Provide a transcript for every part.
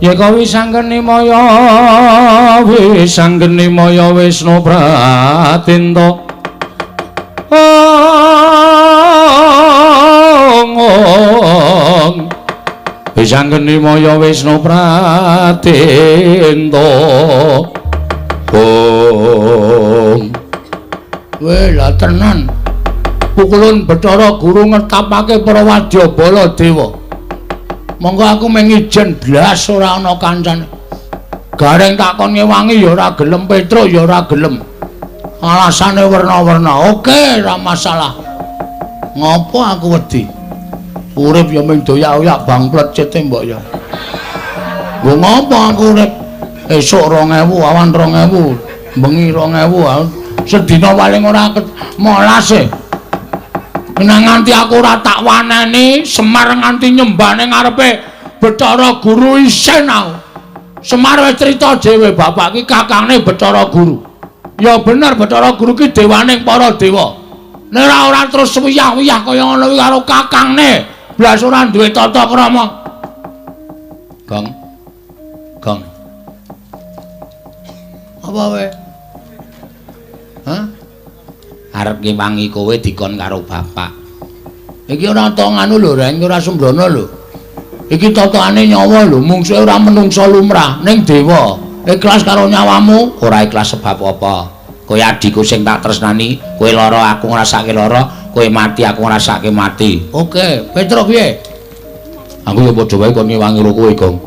Yeka wisanggeni maya wisanggeni maya Wisnu Pratinta. Ong wisanggeni maya Wisnu Pratinta. Ong weh lah tenan pukulun Bathara Guru ngetapake para wadyabala dewa. Monggo aku mung ijen blas ora ana kancane. Gareng takon ngewangi ya ora gelem, Petruk ya ora gelem. Alasane werna-werna. Oke, ora masalah. Ngopo aku wedi? Urip ya mung doyak-oyak bang plecete mbok ya. Nggo ngopo aku urip? Esuk 2000, awan 2000, bengi 2000, sedina paling ora molas e. Nek nganti aku ora tak waneni, Semar nganti nyembah ning ngarepe Bathara Guru isin aku. Semar wis crita dhewe bapak ki kakangne Bathara Guru. Ya bener Bathara Guru ki dewaning para dewa. Nek ora terus wiyah-wiyah kaya ngono kuwi karo kakangne, blas ora duwe tata krama. Gong. Gong. Apa wae? Hah? Arep ngewangi kowe dikon karo bapak. Iki ora to nganu lho, Reng, ora sembrono lho. Iki totokane nyawa lho, mungsuhe ora menungsa lumrah, ning dewa. Ikhlas karo nyawamu, ora ikhlas sebab apa? Kowe adhiku sing tak tresnani, kowe lara aku ngrasake lara, kowe mati aku ngrasake mati. Oke, Petruk piye? Aku ya padha wae kon ngewangi karo kowe, Gong.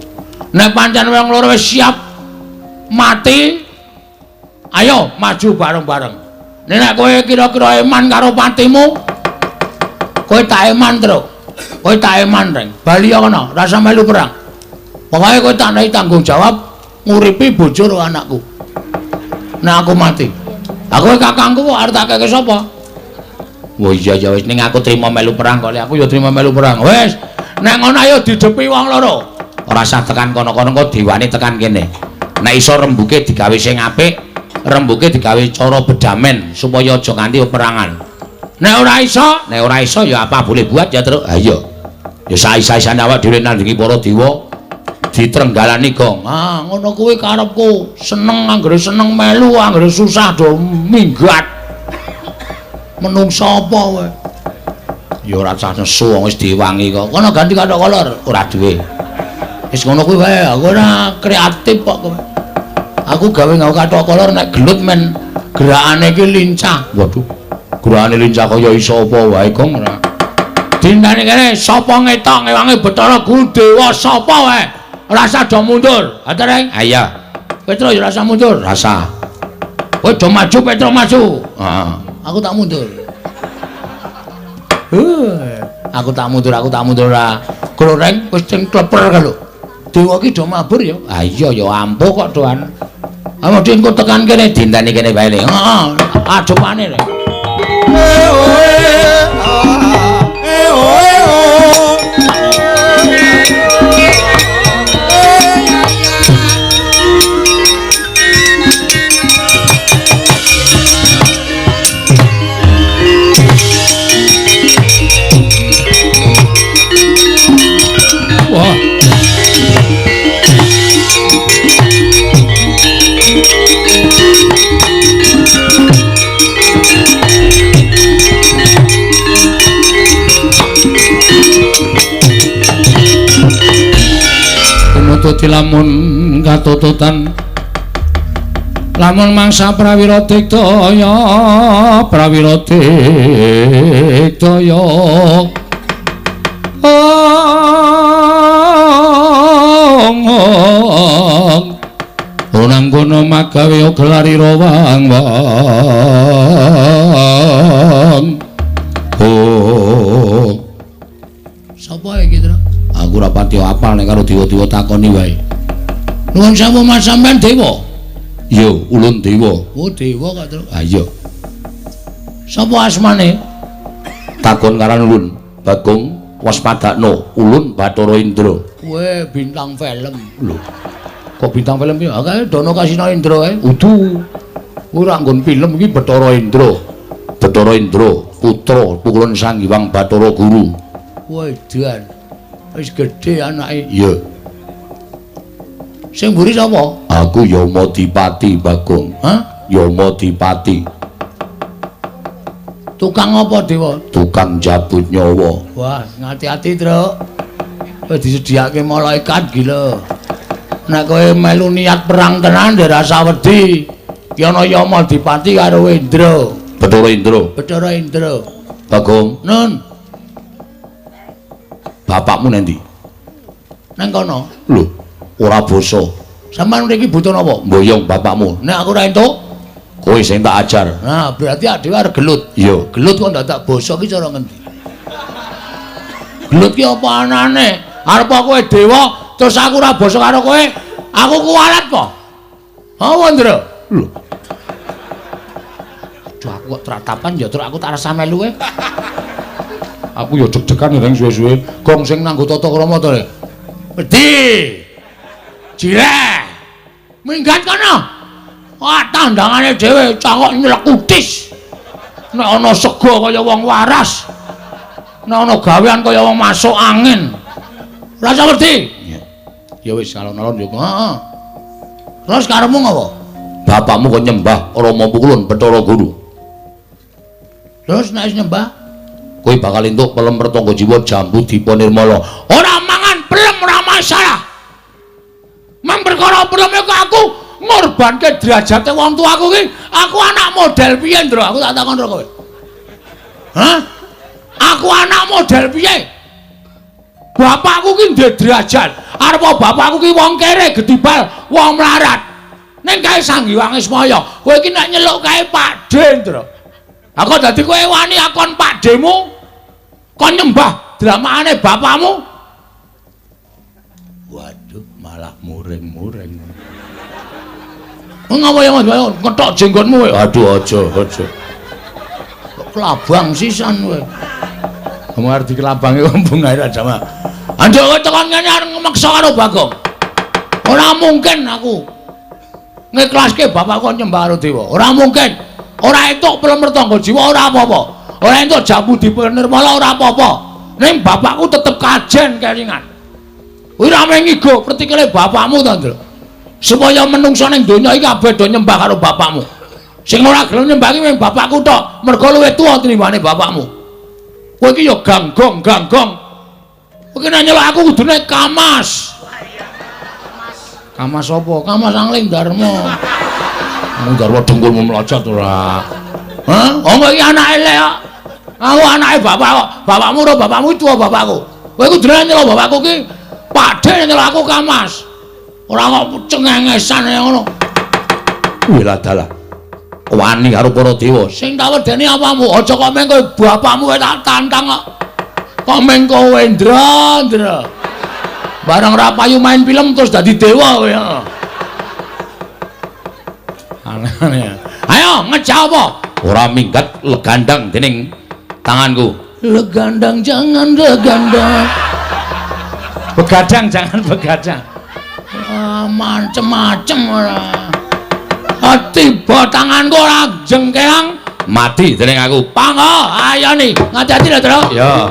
Nek pancen wong loro wis siap mati, ayo maju bareng-bareng. Nek kowe kira-kira eman karo patimu, kowe tak eman, Truk. Kowe tak eman, Reng. Bali kono, rasa melu perang. Pokoke kowe tak nehi tanggung jawab nguripi bojo karo anakku. Nek aku mati. Aku kakangku kok arep tak keke sapa? Wah iya ya wis ning aku trima melu perang kok. Aku ya trima melu perang. Wis, nek ngono ayo didepi wong loro. Ora usah tekan kono-kono kok dewane tekan kene. Nek iso rembuke digawe sing apik, rembuke digawe cara bedamen supaya aja nganti peperangan. Nek ora iso ya apa boleh buat ya, Truk. Ha iya. Ya saisa-isane awak dhewe nandingi para dewa ditrenggalani, Gong. Ah, ngono kuwi karepku. Seneng anggere seneng melu, anggere susah do minggat. Menungsa apa kowe? Ya ora usah nesu wong wis diwangi kok. Kono ganti kathok kolor, ora duwe. Wis ngono kuwi wae, aku ora kreatif kok kowe. Aku gawe nggawe kathok kolor nek gelut men gerakane iki lincah. Waduh. Gerakane lincah kaya iso apa wae, Gong ora. Dintane kene sapa ngetok ngewangi Bathara Guru dewa sapa wae. Ora usah do mundur. Ha Reng? Ha iya. Petro ya ora usah mundur. Rasa. Kowe do maju, Petro maju. Heeh. Aku tak mundur. Aku tak mundur, aku tak mundur ora. Goreng wis sing kleper kae lho. Dewa ki do mabur ya. Ha iya ya ampuh kok doan. Amudi engko tekan kene dinteni kene wae le. Heeh, adopane le. Wah. Tinututi lamun katututan lamun mangsa prawira digdaya prawira digdaya ong kono magawe gelarira wang wang. Oh. Sapa iki, Tru? Aku ora pati apal nek karo dewa-dewa takoni wae. Nuwun sewu Mas, sampean dewa? Iya, ulun dewa. Oh, dewa kok, Tru. Ha iya. Sapa asmane? Takon karan ulun, Bagong Waspadakno, ulun Bathara Indra. Kowe bintang film. Lho. Kok bintang film ya? Kae Dono Kasino Indra kae. Udu. Ora nggon film iki Bathara Indra. Bathara Indra, putra Pukulun Sang Hyang Bathara Guru. Wedan. Wis gedhe anake. Iya. Sing mburi sapa? Aku Yamadipati, Bagong. Hah? Yamadipati. Tukang apa, Dewa? Tukang jabut nyawa. Wah, ngati-ati, Truk. Kowe disediake malaikat gila. Nek kowe melu niat perang tenan ndak rasa wedi. Ki ana Yamadipati karo Indra. Bathara Indra. Bathara Indra. Bagong. Nun. Bapakmu nendi? Nang kono. Lho, ora basa. Sampeyan mriki butuh napa? Mboyong bapakmu. Nek aku ora entuk, kowe sing tak ajar. Nah, berarti dhewe arep gelut. Iya. Gelut kok ndadak basa ki cara ngendi? Gelut ki apa anane? Arep kowe dewa terus aku ora basa karo kowe, aku kuwalat po. Apa, Ndra? Lho. Aduh, aku kok tratapan ya, Truk, aku tak rasa melu kowe. Aku ya deg-degan reng suwe-suwe. Gong sing nganggo tata krama to, Rek. Wedi. Jireh. Minggat kono. Wah, tandangane dhewe cangok nyelekutis. Nek ana sega kaya wong waras. Nek ana gawean kaya wong masuk angin. Rasa wedi. Iya. Ya wis alon-alon yo. Heeh. Terus karepmu ngopo? Bapakmu kok nyembah Rama Pukulun Bathara Guru. Terus nek wis nyembah, kowe bakal entuk pelem pertangga jiwa jambu dipa nirmala. Ora mangan pelem ora masalah. Mang perkara pelem iku aku ngorbanke derajate wong tuaku ki, aku anak model piye, Ndra? Aku tak takon karo kowe. Hah? Aku anak model piye? Bapakku ki ndek derajat. Arep bapakku ki wong kere gedibal, wong melarat. Ning kae Sang Hyang Ismaya, kowe iki nek nyeluk kae Pakde, Ndra. Aku dadi kowe wani akon Pakdemu kon nyembah dramakane bapakmu. Waduh, malah muring-muring. Ngapa ya, Mas? Ngetok jenggotmu kowe. Aduh, aja, aja. Kok kelabang sisan kowe. Kamu arep dikelabangi wong ae ra jamak. Anjuk kowe tekan ngene arep ngmeksa karo Bagong. Ora mungkin aku ngiklaske bapakku nyembah karo dewa. Ora mungkin. Ora entuk pelem pertangga jiwa ora apa-apa. Ora entuk jambu dipenirmala ora apa-apa. Ning bapakku tetep kajen kelingan. Kuwi ra mengigo pertikele bapakmu to, Ndra. Supaya menungsa ning donya iki kabeh do nyembah karo bapakmu. Sing ora gelem nyembah iki mung bapakku tok, mergo luwih tuwa tinimbane bapakmu. Kowe iki ya ganggong, ganggong. Kowe iki nek nyeluk aku kudune Kamas. Kamas apa? Kamas Angling Darma. Angling Darma dengkulmu mlocot ora. Hah? Oh iki anake lek kok. Aku anake bapak kok. Bapakmu ora bapakmu tuwa bapakku. Kowe kudune nyeluk bapakku ki Pakde nyeluk aku Kamas. Ora kok cengengesan ngono. Wih dalah. Wani karo para dewa. Sing tak wedeni apamu? Aja kok meng kowe bapakmu tak tantang kok. Kok meng kowe Ndra, Ndra. Barang ra payu main film terus dadi dewa kowe. Aneh-aneh. Ayo ngejak apa? Ora minggat legandang dening tanganku. Legandang jangan legandang. Begadang jangan begadang. Ah, macem-macem ora. Tiba tanganku ora jengkeang mati dening aku. Panggo, ayo nih, ngati-ati lho, Tru. Ya.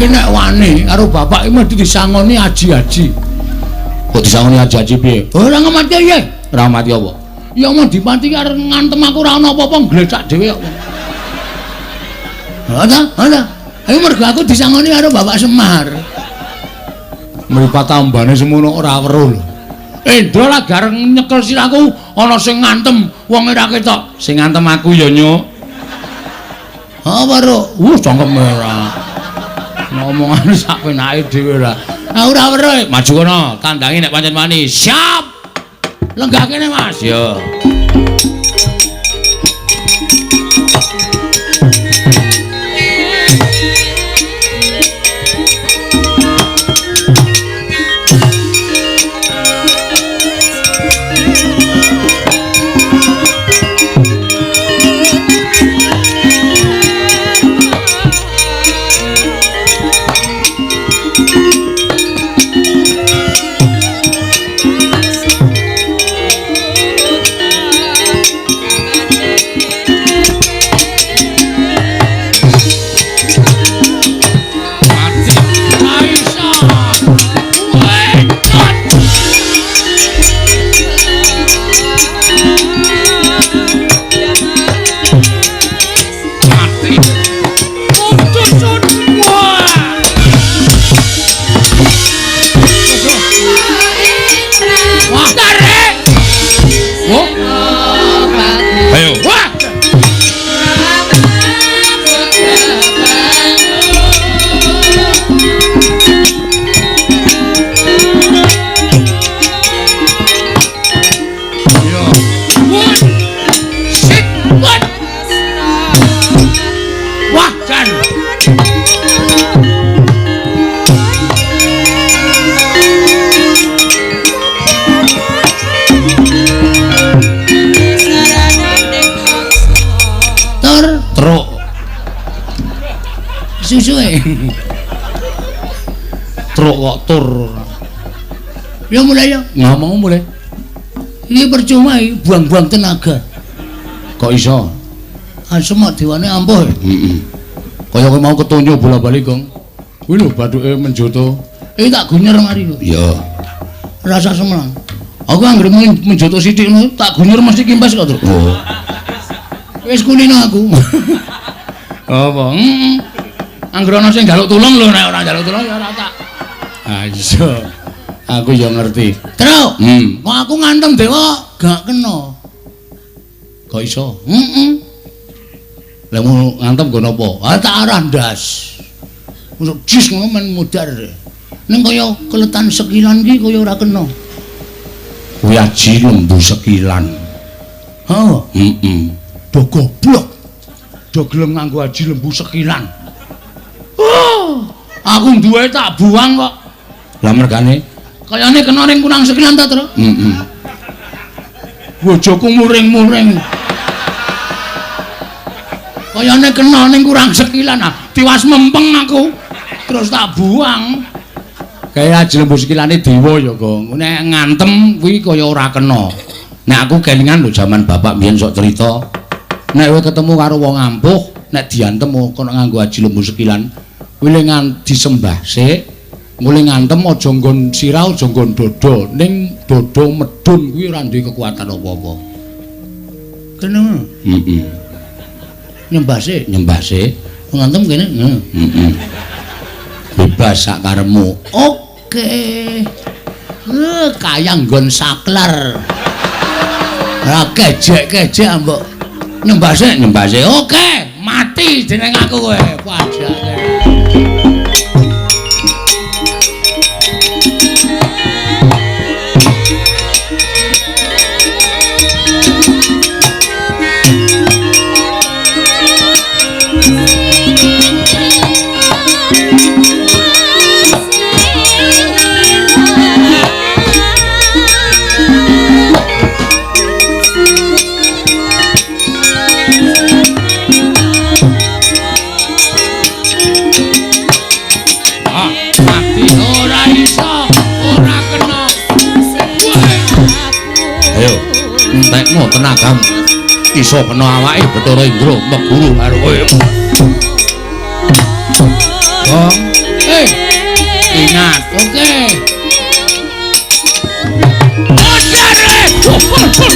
Nek wani karo bapak iki mesti disangoni aji-aji. Kok disangoni aji-aji piye? Ora ngemati piye? Ora mati apa? Ya mau dipati arep ngantem aku ora ana apa-apa nglecak dhewe kok. Ha ta? Ha ta? Ayo mergo aku disangoni karo Bapak Semar. Mripat ambane semono ora weruh lho. Indra lah gareng nyekel sirahku ana sing ngantem wong ora ketok. Sing ngantem aku ya, Nyuk. Ha weruh. Cangkem ora. Ngomongan sak penake dhewe ora. Ah ora weruh. Maju kono, tandangi nek pancen wani. Siap. Lenggah kene, Mas. Ya. Truk kok tur. Ya mulai ya. Ngomong mulai. Iki percuma iki buang-buang tenaga. Kok iso? Asem kok dewane ampuh. Heeh. Kaya kowe mau ketonyo bola-bali, Gong. Kuwi lho bathuke menjoto. Iki tak gunyer mari lho. Iya. Rasa semelang. Aku anggere menjoto sithik ngono tak gunyer mesti kimpes kok, Truk. Oh. Wis kulino aku. Apa? Heeh. Anggere ana sing njaluk tulung lho, nek ora njaluk tulung ya ora tak. Ah iya. Aku ya ngerti. Truk. Kok aku ngantem dewa gak kena. Kok iso? Heeh. Lah mau ngantem nggo napa? Ah tak arah ndas. Masuk jis ngono men mudhar. Ning kaya keletan sekilan ki kaya ora kena. Kuwi aji lembu sekilan. Heeh. Heeh. Do goblok. Do gelem nganggo aji lembu sekilan. Oh, aku duwe tak buang kok. Lah mergane kayane kena ning kurang sekilan ta, Truk? Heeh. Bojoku muring-muring. Kayane kena ning kurang sekilan, ah tiwas mempeng aku. Terus tak buang. Kaya aji lembu sekilane dewa ya, Gong. Nek ngantem kuwi kaya ora kena. Nek aku kelingan lho jaman bapak mbiyen sok cerita. Nek kowe ketemu karo wong ampuh, nek diantem kono nganggo aji lembu sekilan, kuwi ngan disembah sik. Mulai ngantem aja nggon sirah, aja nggon dada. Ning dada medun kuwi ora duwe kekuatan apa-apa. Kene ngono. Heeh. Nyembah sik, nyembah sik. Ngantem kene. Heeh. Bebas sak karepmu. Oke. Kaya nggon saklar. Ora kejek-kejek mbok. Nyembah sik, nyembah sik. Oke, mati jeneng aku kowe. Pajake. Entekno tenagamu. Iso kena awake Bathara Indra meguru karo kowe. Gong. Ingat, oke. Modar.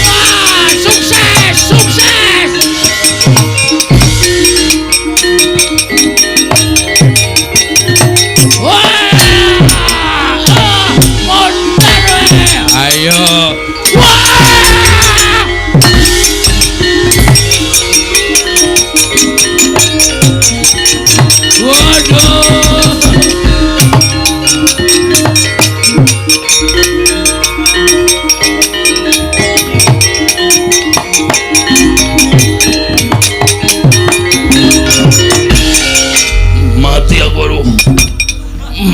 Wah, sukses, sukses. Wah, modar. Ayo.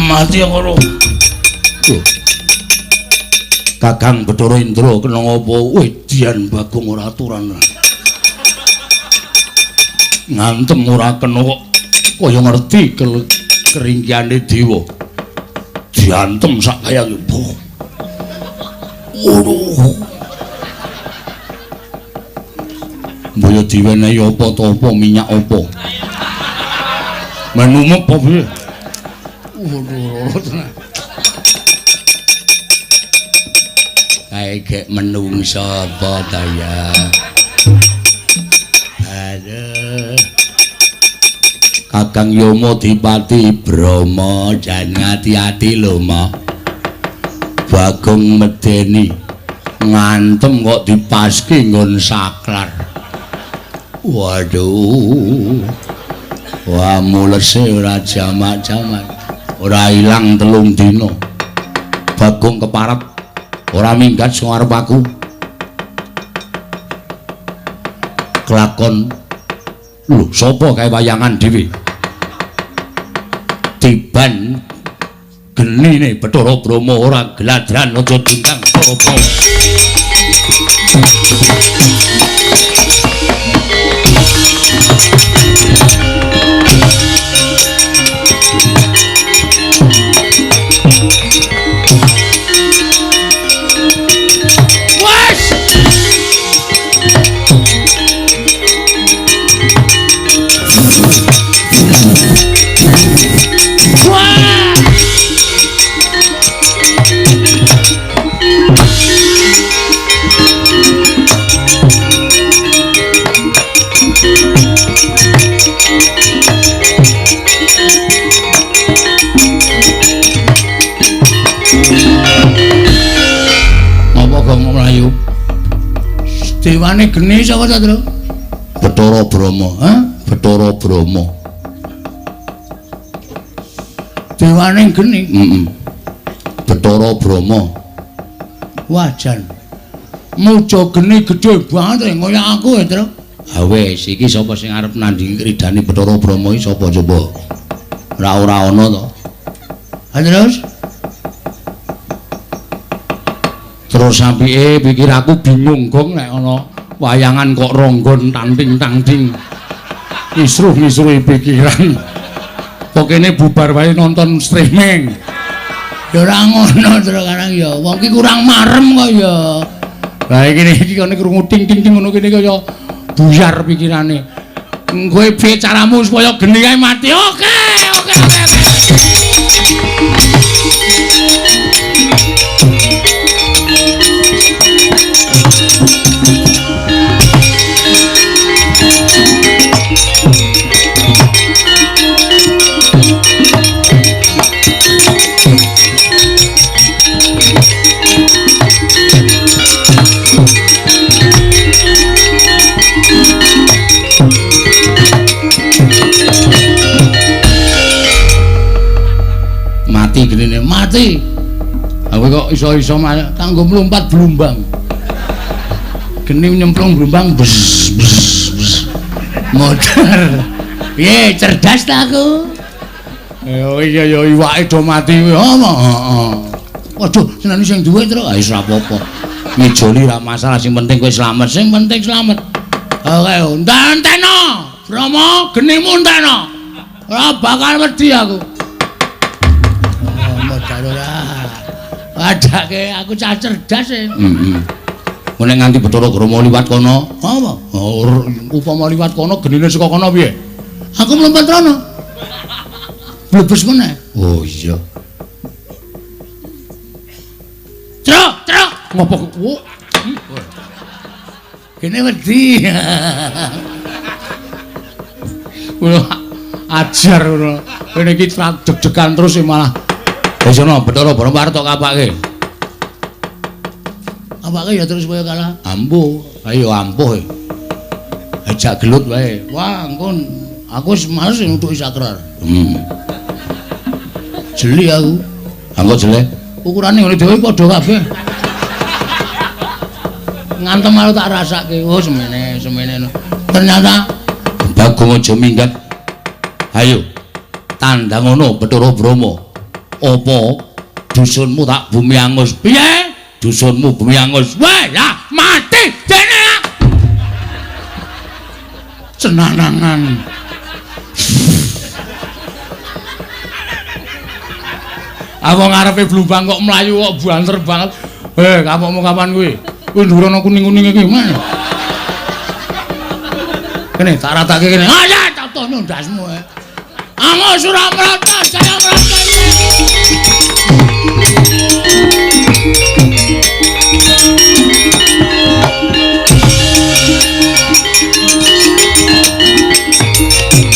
Mati aku lho. Kakang Bathara Indra kena ngapa? Wedian Bagong ora aturan. Ngantem ora kena kok kaya ngerti keringkiane dewa. Diantem sak kaya mbuh. Waduh. Mbaya diwenehi apa ta apa minyak apa. Menumep apa piye? Waduh, tenan. Kae gek menungso apa ta ya? Aduh. Kakang Yama Dipati Brahma jan ati-ati lho, Ma. Bagong medeni ngantem kok dipaski nggon saklar. Waduh. Wah, mulese ora jamak-jamak. Ora ilang 3 dina. Bagong keparep ora minggat sing arep aku. Kelakon lho sapa kae wayangan dhewe. Tiban genine Bathara Brahma ora gladran aja diundang Bathara Brahma. Dewane geni sapa ta, Tru? Bathara Brahma. Hah? Bathara Brahma. Dewane geni? Heeh. Bathara Brahma. Wah, jan. Muja geni gedhe banget kaya aku ya, Tru. Ha wis, iki sapa sing arep nandhingi kridane Bathara Brahma iki sapa coba? Ora ana to. Ha terus? Terus apike pikir aku bingung gong nek ana wayangan kok ronggon tanting-tanting. Kisruh-kisruhi pikiran. Kok kene bubar wae nonton streaming. Ya ora ngono terus karang ya. Wong ki kurang marem kok ya. Lah iki kene krungu ting-ting ngono kene kaya buyar pikirane. Kowe piye caramu supaya geni kae mati? Oke, oke, oke. Mati genine, mati. Aku kok iso-iso kanggo mlumpat blumbang. Geni nyemplung blumbang bes bes bes. Modar. Piye cerdas ta aku? Ya iya ya iwake do mati kuwi. Heeh. Waduh, senane sing duwe terus. Ah wis ora apa-apa. Ngijoli ra masalah, sing penting kowe slamet. Sing penting slamet. Oke, enteno. Brahma, genimu enteno. Ora bakal wedi aku. Oh, modar ora. Adake aku cah cerdas e. Heeh. Nek nganti Bathara Brahma liwat kono, apa? Oh, upama liwat kono genine saka kono piye? Aku mlumpat rono. Blebes meneh. Oh iya. Truk, truk. Ngopo kok? Gene wedi. Wah, ajar ngono. Kene iki deg-degan terus malah. Wis ana Bathara Brahma arep tok kapake. Kapake ya terus supaya kalah. Ampuh, ayo ampuh. Ajak gelut wae. Wah, engko aku wis males nutuki sakral. Jeli aku. Angko jelek. Ukurane ngene dhewe padha kabeh. Ngantem aku tak rasake. Oh, semene, semene. Ternyata Bagong aja minggat. Ayo. Tandang ngono Bathara Brahma. Apa dusunmu tak bumi angus? Piye? Dusunmu bumi angus. Wah, ya mati dene. Cenanangan. Aku ngarepe blumbang kok mlayu kok banter banget. Heh, kapokmu kapan kuwi? Kuwi dhuwur ana kuning-kuning iki, Mas. Kene tak ratake kene. Ah ya, tak tono ndasmu. Angus ora mrata, saya mrata.